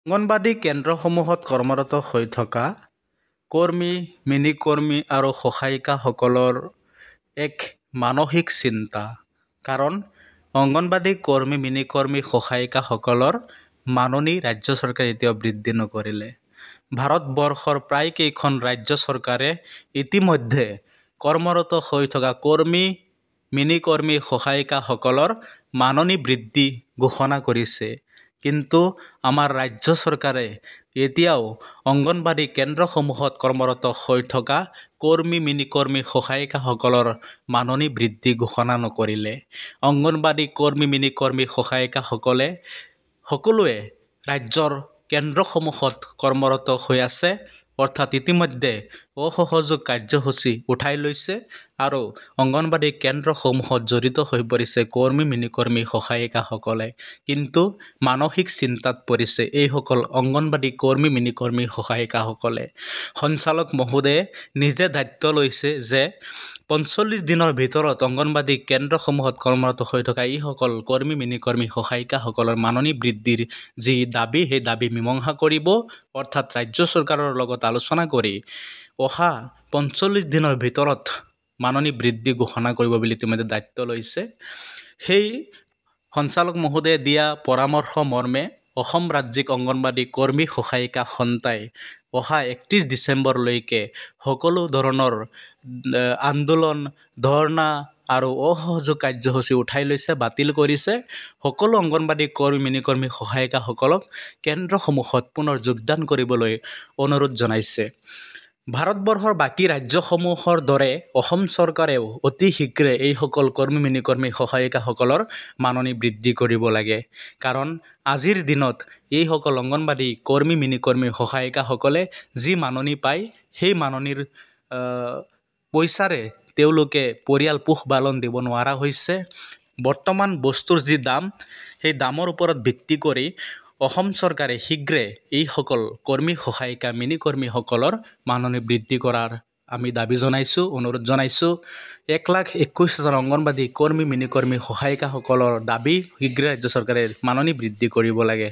অংগনবাদী কেন্দ্ৰসমূহত কৰ্মৰত হৈ থকা কৰ্মী, মিনি কৰ্মী আৰু সহায়িকাসকলৰ এক মানসিক চিন্তা। কাৰণ অংগনবাদী কৰ্মী, মিনি কৰ্মী, সহায়িকাসকলৰ মাননি ৰাজ্য চৰকাৰে এতিয়াও বৃদ্ধি নকৰিলে। ভাৰতবৰ্ষৰ প্ৰায়কেইখন ৰাজ্য চৰকাৰে ইতিমধ্যে কৰ্মৰত হৈ থকা কৰ্মী, মিনি কৰ্মী, সহায়িকাসকলৰ মাননি বৃদ্ধি ঘোষণা কৰিছে। কিন্তু আমাৰ ৰাজ্য চৰকাৰে এতিয়াও অংগনবাদী কেন্দ্ৰসমূহত কৰ্মৰত হৈ থকা কৰ্মী, মিনি কৰ্মী, সহায়িকাসকলৰ মাননি বৃদ্ধি ঘোষণা নকৰিলে। অংগনবাদী কৰ্মী, মিনি কৰ্মী, সহায়িকাসকলে সকলোৱে ৰাজ্যৰ কেন্দ্ৰসমূহত কৰ্মৰত হৈ আছে, অৰ্থাৎ ইতিমধ্যে অসহযোগ কাৰ্যসূচী উঠাই লৈছে আৰু অংগনবাদী কেন্দ্ৰসমূহত জড়িত হৈ পৰিছে কৰ্মী, মিনি কৰ্মী, সহায়িকাসকলে। কিন্তু মানসিক চিন্তাত পৰিছে এইসকল অংগনবাদী কৰ্মী, মিনি কৰ্মী, সহায়িকাসকলে। সঞ্চালক মহোদয়ে নিজে দায়িত্ব লৈছে যে 45 দিনৰ ভিতৰত অংগনবাদী কেন্দ্ৰসমূহত কৰ্মৰত হৈ থকা এইসকল কৰ্মী, মিনি কৰ্মী, সহায়িকাসকলৰ মাননি বৃদ্ধিৰ যি দাবী, সেই দাবী মীমাংসা কৰিব, অৰ্থাৎ ৰাজ্য চৰকাৰৰ লগত আলোচনা কৰি অহা 45 দিনৰ ভিতৰত মাননি বৃদ্ধি ঘোষণা কৰিব বুলি ইতিমধ্যে দায়িত্ব লৈছে। সেই সঞ্চালক মহোদয়ে দিয়া পৰামৰ্শ মৰ্মে অসম ৰাজ্যিক অংগনবাদী কৰ্মী সহায়িকা সন্থাই অহা 31 ডিচেম্বৰলৈকে সকলো ধৰণৰ আন্দোলন, ধৰ্ণা আৰু অসহযোগ কাৰ্যসূচী উঠাই লৈছে, বাতিল কৰিছে। সকলো অংগনবাদী কৰ্মী, মিনি কৰ্মী, সহায়িকাসকলক কেন্দ্ৰসমূহত পুনৰ যোগদান কৰিবলৈ অনুৰোধ জনাইছে। ভাৰতবৰ্ষৰ বাকী ৰাজ্যসমূহৰ দৰে অসম চৰকাৰেও অতি শীঘ্ৰে এইসকল কৰ্মী, মিনি কৰ্মী, সহায়িকাসকলৰ মাননি বৃদ্ধি কৰিব লাগে। কাৰণ আজিৰ দিনত এইসকল অংগনবাদী কৰ্মী, মিনি কৰ্মী, সহায়িকাসকলে যি মাননি পায়, সেই মাননিৰ পইচাৰে তেওঁলোকে পৰিয়াল পোহপালন দিব নোৱাৰা হৈছে। বৰ্তমান বস্তুৰ যি দাম, সেই দামৰ ওপৰত ভিত্তি কৰি অসম চৰকাৰে শীঘ্ৰে এইসকল কৰ্মী, সহায়িকা, মিনি কৰ্মীসকলৰ মাননি বৃদ্ধি কৰাৰ আমি দাবী জনাইছোঁ, অনুৰোধ জনাইছোঁ। 1,21,000 অংগনবাদী কৰ্মী, মিনি কৰ্মী, সহায়িকাসকলৰ দাবী, শীঘ্ৰে ৰাজ্য চৰকাৰে মাননি বৃদ্ধি কৰিব লাগে।